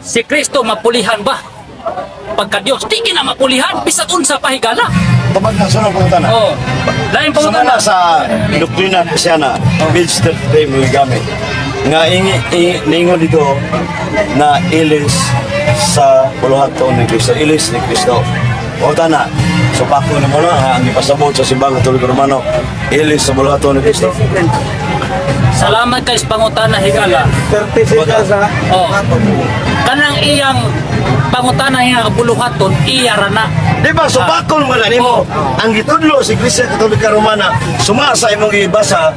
Si Kristo mapulihan ba? Pagka Dios, di na mapulihan bisag unsa pa, higala. Tubag na sunod pangutana. Oh. Lain Sumala pangutana. Sa doktrina Kristiana, page 33 mo gamit. Nga ingi, ingi, ningon dito na ilis sa buluhaton ni Kristo, ilis ni Kristo. O tana, so pako na mo na ha, ang ipasabot sa Simbang Katoliko Romano, ilis sa buluhaton ni Kristo. Salamat kay sa pangutana, higala. 30 seconds ha. Oh. Kanang iyang pangutana nga buluhaton, iya ra na. Di ba, so pako mo na nimo, ang gitudlo si Iglesia Katolika Romana, suma sa imong gibasa,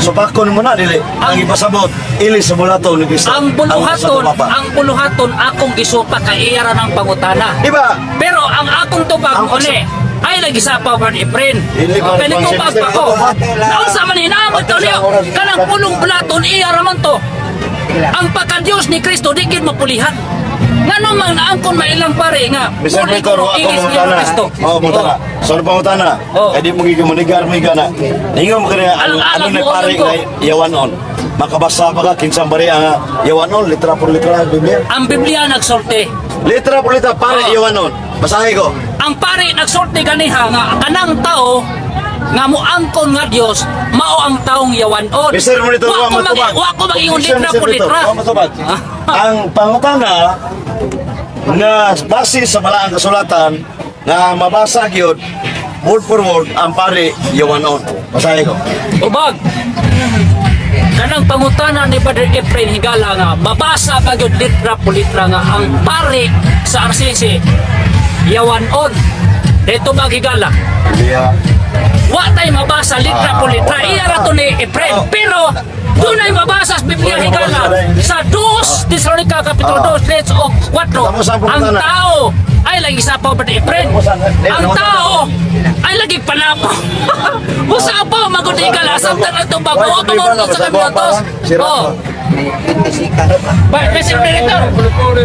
so pako mo na dili, ang ipasabot, ilis sa buluhaton ni Kristo. Ang buluhaton, Sa Papa. Ang buluhaton akong gisupa kay iya ra ng pangutana. Di ba? Pero ang akong tubag Ang mo ni ay lagi sa power ni Efren. Dili ba, Kaya nitubag pa ko. Tubag. Naunsa man hinamot to niyo? Kanang pulong bulaton iya ra man to. Ang pagka-Diyos ni Kristo di gid mapulihan. Ngano man naangkon mailang pare nga Mr. puli Victor, ko ako ilis ni mangutana. Kristo. Oo, mangutana. So, ano pangutana? Oh. Eh, di mo gigamunigar mo gana. Ningon mo kaniya, ano, Alang-alang ano na mo, pare ulan ko. nga yawanon. Makabasa pa ka, kinsang bari ang yawanon, litra por litra, ang Biblia. Ang Biblia nagsulti. Litra por litra, pare Oh. yawanon. Basahin ko. Ang pare nagsulti ganiha nga kanang tao nga moangkon nga Dios mao ang taong yawanon. Mr. Monitor, Wa wa ko mag matubag. wa ko mag-ingon Mr. litra por Monitor, litra. wa matubag. Ang pangutana nga base sa balaang kasulatan nga mabasa gyud word for word ang pare yawanon. Basahin ko. Ubag. Kanang pangutana ni Brother Efrain, higala, nga mabasa pa gyud litra po litra nga ang pare sa RCC yawanon. Dito bag, higala. Biblia. Wa tay mabasa litra po litra. Iya ra to ni Efrain. Pero dunay mabasa sa Biblia, higala. Sa 2 Tesalonica Kapitulo 2 3 o 4, Tapos ang ang pangutana. tao ay lagi sa pa, Brother Efrain. Ang tao ay lagi panapaw. Musa pa magud, higala, samtang ang tubag o tumulong sa kaminutos. Oh. Ba, Mr. Moderator,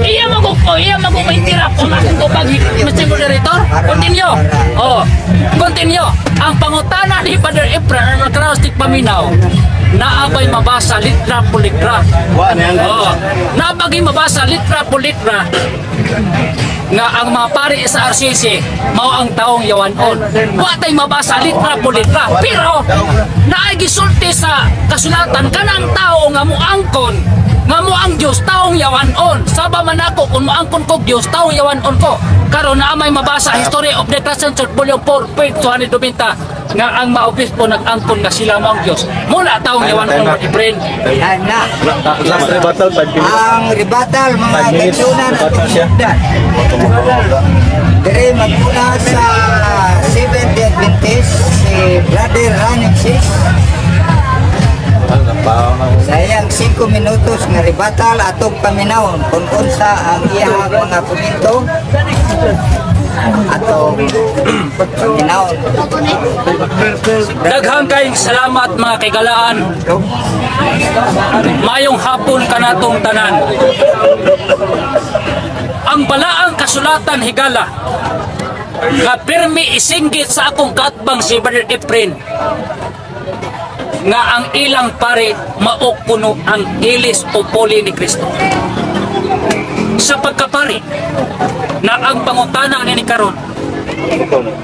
iya mo ko, iya mo ko ma-interrupt kung akong tubag, Mr. Moderator. Continue. Oh, continue. Ang pangutana ni Father Efren ang acrostic paminaw, naabay mabasa litra po litra. Wa na yan. Oh, naabay mabasa litra po litra nga ang mga pari sa RCC mao ang taong yawanon. Wa tay mabasa litra po litra. Pero naay gisulti sa kasulatan kanang tao nga moangkon nga mo ang Dios taong yawanon. Saba man ako kung moangkon kog Dios, taong yawanon ko. Karon naa may mabasa History of the Christian Church Volume 4 page 220 nga ang mga obispo nag-angkon nga sila mo ang Dios. Mula taong yawanon, Lord Efren. Yan na. Last rebuttal, 5 minutes. Ang rebuttal, mga 5 minutes. kaigsuonan at Rebuttal siya. sugdan. Dire maguna sa Seventh Day Adventist si Brother Running Six. Sa iyang 5 minutos nga rebuttal, atong paminawon kung unsa ang iyang mga komento, atong paminawon. Daghang kayong salamat, mga kaigalaan. Mayong hapon kanatong tanan. Ang balaang kasulatan, higala, nga pirmi isinggit sa akong kaatbang si Brother Efren nga ang ilang pare mao kuno ang ilis o puli ni Kristo sa pagkapari na ang pangutana ni karon,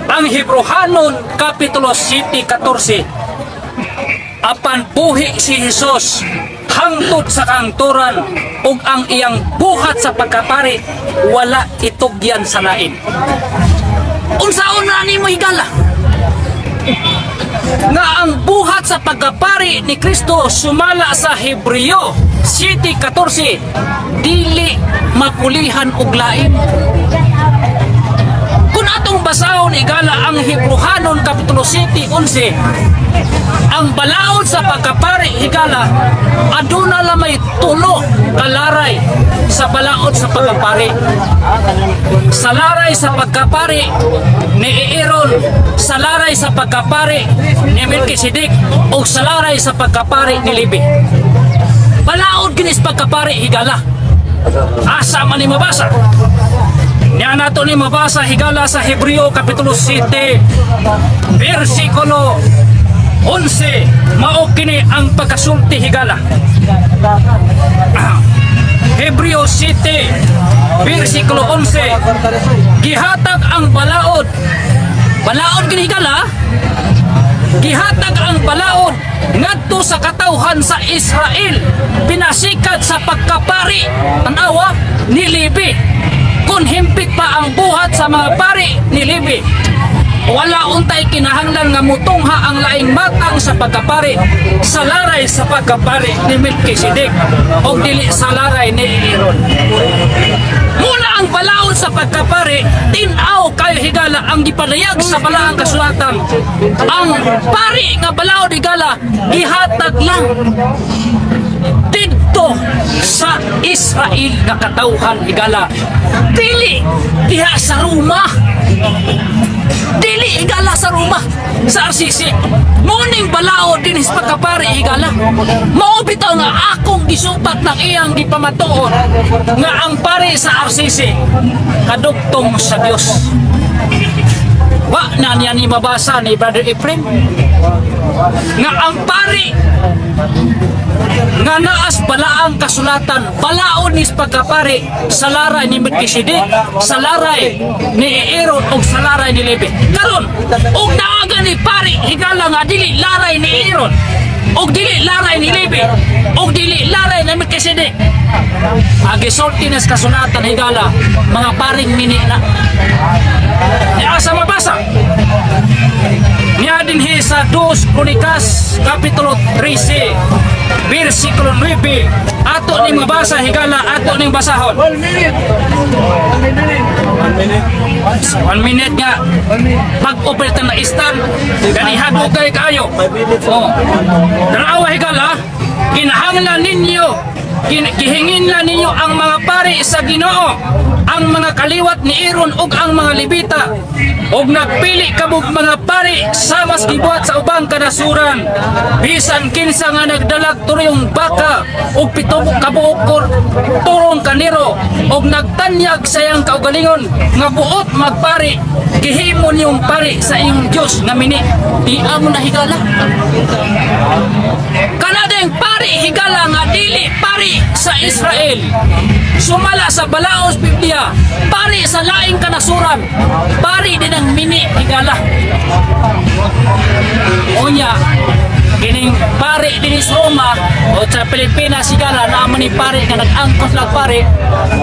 ang Hebrohanon Kapitulo 7:14, apan buhi si Jesus hangtod sa kangturan ug ang iyang buhat sa pagkapari wala itugyan sa lain. Unsaon na nimo, higala, nga ang buhat sa pagkapari ni Kristo sumala sa Hebreo 7:14 dili mapulihan og lain? Kung atong basahon, igala, ang Hebrohanon Kapitulo 7:11, ang balaod sa pagkapari, higala, aduna lamay tulo kalaray sa balaod sa pagkapari: sa laray sa pagkapari ni Aaron, sa laray sa pagkapari ni Melchizedek, o sa laray sa pagkapari ni Levi. Balaod kinis pagkapari, higala. Asa man ni mabasa? Niya nato ni mabasa, higala, sa Hebreo Kapitulo 7 versikulo 11. Mao kini ang pagkasulti, higala. Hebreo 7 versikulo 11. Gihatag ang balaod. Balaod gini, higala. Gihatag ang balaod ngadto sa katawhan sa Israel pinasikat sa pagkapari, tanawa, ni Levi, kung himpit pa ang buhat sa mga pari ni Levi. Wala untay kinahanglan nga mutungha ang laing matang sa pagkapari sa laray sa pagkapari ni Melchizedek o dili sa laray ni Aaron. Muna ang balaod sa pagkapari, tinaw kayo, higala, ang gipadayag sa balaang kasulatan. Ang pari nga balaod, higala, gihatag lang didto sa Israel nga katawhan, higala. Dili diha sa Roma. Dili, higala, sa Roma, sa RCC. Muning balaod dinhi sa pagkapari, higala. Mao bitaw nga akong gisupat ng iyang gipamatuon nga ang pari sa RCC kadugtong sa Dios. Wa na niya ni mabasa ni Brother Ephraim nga ang pari nga naas balaang kasulatan balaod ni pagkapari sa laray ni Melchizedek, sa laray ni Aaron ug sa laray ni Levi. Karon, og naa ni pari, higala, nga dili laray ni Aaron ug dili laray ni Levi ug dili laray ni Melchizedek, gisulti nas kasulatan, higala, mga paring mini na. Ni asa mabasa niya dinhi sa 2 Kronikas Kapitulo 13 versikulo 9. Ato ning mabasa, higala, ato ning basahon. 1 minute. 1 minute. 1 minute. 1 minute nga pag-operate na stand gani hadugay kaayo. Oh. Tanawa, higala, kinahanglan ninyo gihingin lang ninyo ang mga pari sa Ginoo, ang mga kaliwat ni Aaron ug ang mga Levita, ug nagpili kamog mga pari sama sa gibuhat sa ubang kanasuran. Bisan kinsa nga nagdalag turong baka ug 7 ka buok turong karnero ug nagtanyag sa iyang kaugalingon nga buot magpari, gihimo niyong pari sa iyong Dios nga mini. Di amo na, higala. Kanadeng pari, higala, nga dili pari sa Israel. Sumala sa balaos Biblia, pari sa laing kanasuran, pari din ang mini, higala. Unya, kining pari din sa Roma o sa Pilipinas, higala, naman ni pari nga nag-angkot lang pari,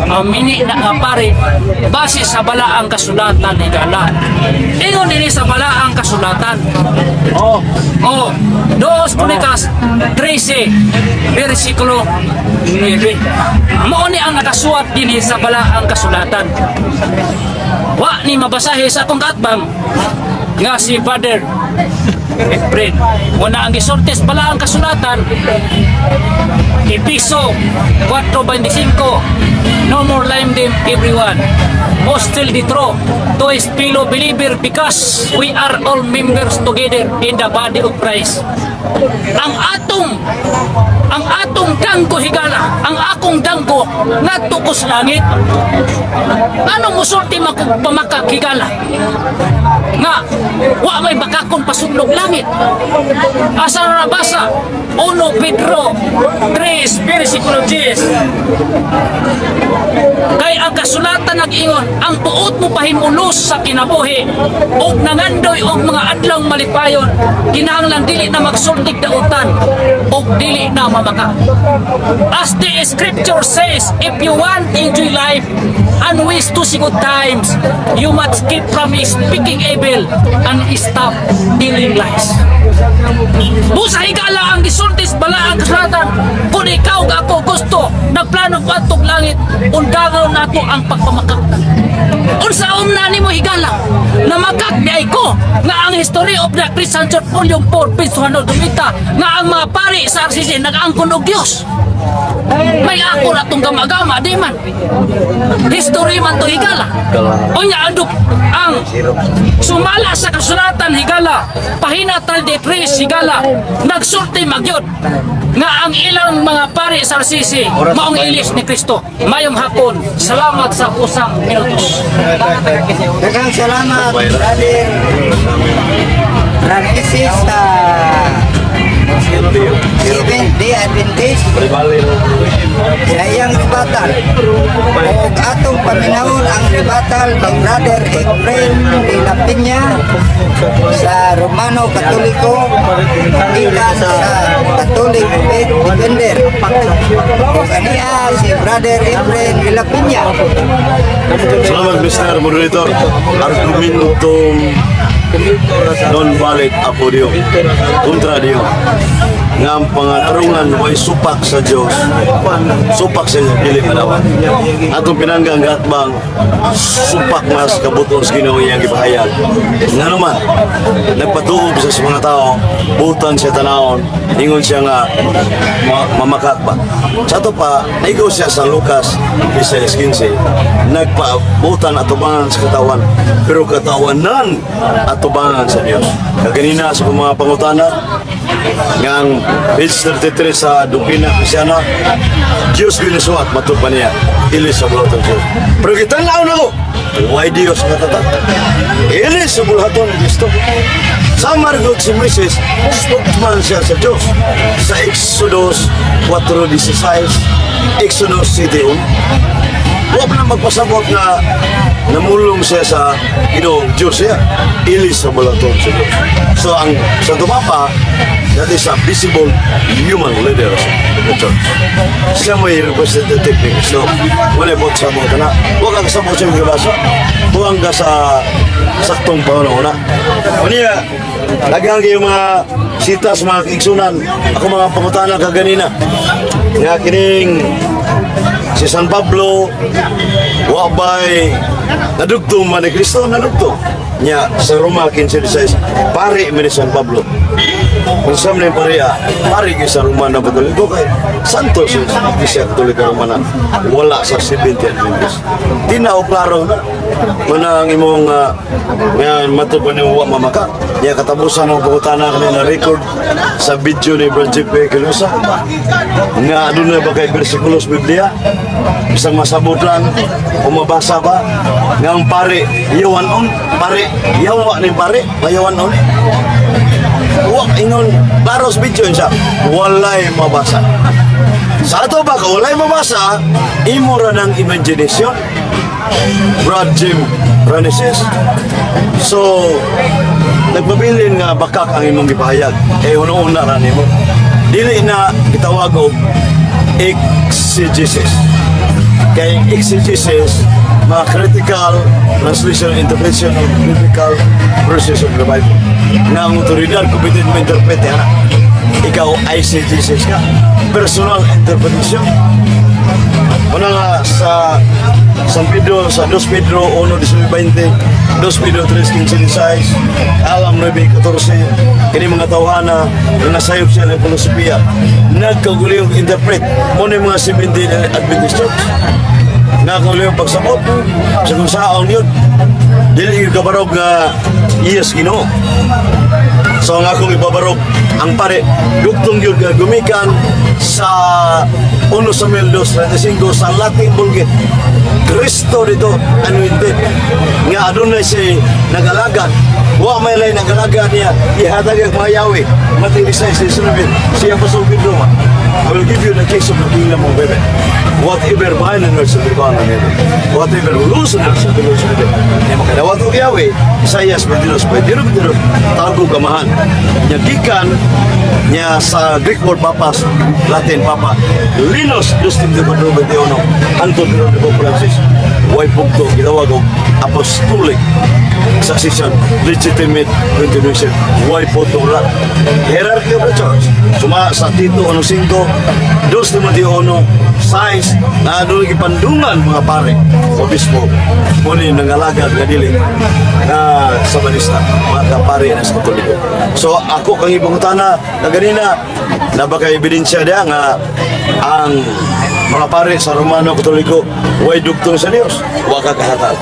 ang mini na nga pari, base sa balaang kasulatan, higala. Ingon dinhi sa balaang kasulatan. Oh, 2 Kronikas 13, versikulo 9. Mao ni ang nakasuwat dinhi sa balaang kasulatan. Wa ni mabasahi sa akong kaatbang nga si Father Efren. Wala ang gisultis balaang kasulatan. Episo 4:25. No more blame them, everyone. Must tell the truth to his fellow believer because we are all members together in the body of Christ. Ang atong danggo, higala, ang akong danggo ngadto ko sa langit. Ano musulti makog pamakak, higala? Nga wa may bakakon pasundog langit. Asa na nabasa? 1 Pedro 3 versikulo 10. Kay ang kasulatan nag-ingon, ang buot mo pahimulos sa kinabuhi ug nangandoy og mga adlaw malipayon, kinahanglan dili na magsultig dautan ug dili na mamaka. As the scripture says, if you want to enjoy life and wish to see good times, you must keep from speaking evil and stop telling lies. Busa, higala, ang gisultis balaang kasulatan, kung ikaw ug ako gusto, nagplano ko atong langit, undangon nato ang pagpamakak. Unsa na nimo, higala, na makak di ay ko nga ang History of the Christian Church Volume 4 page 290 nga ang mga pari sa RCC nag-angkon og Dios? May ako na tong gama-gama, di man. History man to, higala. Unya ang sumala sa kasulatan, higala, pahina 33, higala, nagsulti magyod nga ang ilang mga pari sa RCC maong ilis ni Kristo. Mayong hapon. Salamat sa usang minutos. Daghang salamat, Brother Francis, sa Seventh Day Adventist sa iyang rebuttal. Ug atong paminawon ang rebuttal ni Brother Efren de la Peña sa Romano Katoliko gikan sa Catholic Faith Defender. Ug ania si Brother Efren de la Peña. Salamat, Mr. Moderator. Argumentum non valid apud Deo. Kontra Deo. Nga ang pangatarungan way supak sa Dios. Supak sa Diyos, dili madawat. Atong pinanggang gatbang supak mas kabuton sa Ginoo iyang gipahayag. Nga naman, nagpatuob siya sa mga tao, butan siya tanawon, ingon siya nga mamakak ba. Sa ato pa, naigo siya sa Lucas 16:15, nagpabutan atubangan sa katawan, pero katawanan atubangan sa Dios. Kaganina sa mga pangutana, nga ang page 33 sa Doctrina Cristiana, Diyos ginasuwat, matod pa niya, ilis sa bulaton Diyos. Pero kitanaw na ko, why Diyos katata? Ilis sa bulaton ni Kristo. Sa Margot si Moises, spokesman siya sa Diyos. Sa Exodus 4:16, Exodus 7:1. Huwag na magpasabot na namulong siya sa Ginoong Diyos siya. Ilis sa bulaton sa Diyos. So ang sa Papa, that is a visible human leader of the church. Siya may representative ni Kristo. Wala po sa mga na. Huwag kang sabot sa mga basa. Huwag ka sa saktong panahon na. Unya, daghang kayo mga sitas, mga kaigsunan. Ako mga pangutana kaganina. Nga kining si San Pablo, wa bay nadugtong man ni Kristo? Nadugtong niya sa Roma 15:16, pari man ni San Pablo. Kung sa man pari, pari kay sa Roma na Katoliko, kay Santo sa Iglesia Katolika Romana, wala sa Seventh Adventist. Tinaw klaro na mana ang imong nga matod pa nimo wa mamaka niya. Katapusan ng pangutana kanina, record sa video ni Brad Jeppe Kilosa nga aduna ba kay bersikulo sa Biblia, isang masabot lang o mabasa ba nga ang pare yawan on pare, yawa ni pare mayawan on? Wa ingon klaro sa video siya, walay mabasa. Sa ato ba ka walay mabasa, imo ra ng imagination, Brad Jim Renesis. So nagpabilin nga bakak ang imong gipahayag, eh una-una ra nimo dili na gitawag og exegesis, kay exegesis mga critical translation, interpretation of biblical verses of the Bible nga ang otoridad competent mo interpret ana. Ikaw eisegesis ka, personal interpretation. Una nga sa San Pedro, sa 2 Pedro 1:19, 2 Pedro 3:15, Alam 9:14, kini mga tawhana na nasayop siya ng filosofiya, nagkaguliyong interpret mo ni mga 70 Adventist Church. Nagkaguliyong pagsabot sa kung saon yun, dili yung kabarog nga yes Ginoo. So ang akong ibabarog, ang pare, dugtong yun nga gumikan sa 1 Samuel 2:35 sa Latin Vulgate. Kristo dito anointed. Nga adunay si nag-alagad. Wa may lay nag-alagad niya. Ihatag ang mga yawi. Matthew 16:19. Si Apostol Pedro, "I will give you the keys of the kingdom of heaven. Whatever bind on earth shall be bound in heaven. Whatever loose on earth shall be loose in heaven." Niya makadawat og yawi, Isaias 22, 22, 22, tawag og amahan. Nya gikan niya sa Greek word papas, Latin papa. Linus 2.24, 21, hantod ni Pope Francis. Way pugto, gitawag og apostolic succession, legitimate continuation, way pugto ra. Hierarchy of the church. Suma sa Tito 1.5, 2 Timoteo 1:6, na doon gipandungan mga pare, obispo, muni nangalagad nga dili na sa balista, mga kapare na sa Katoliko. So ako kang ibangutana na ganina, na baka ebidensya diya nga ang mga pare sa Romano Katoliko way dugtong sa Dios, wa ka kahatag.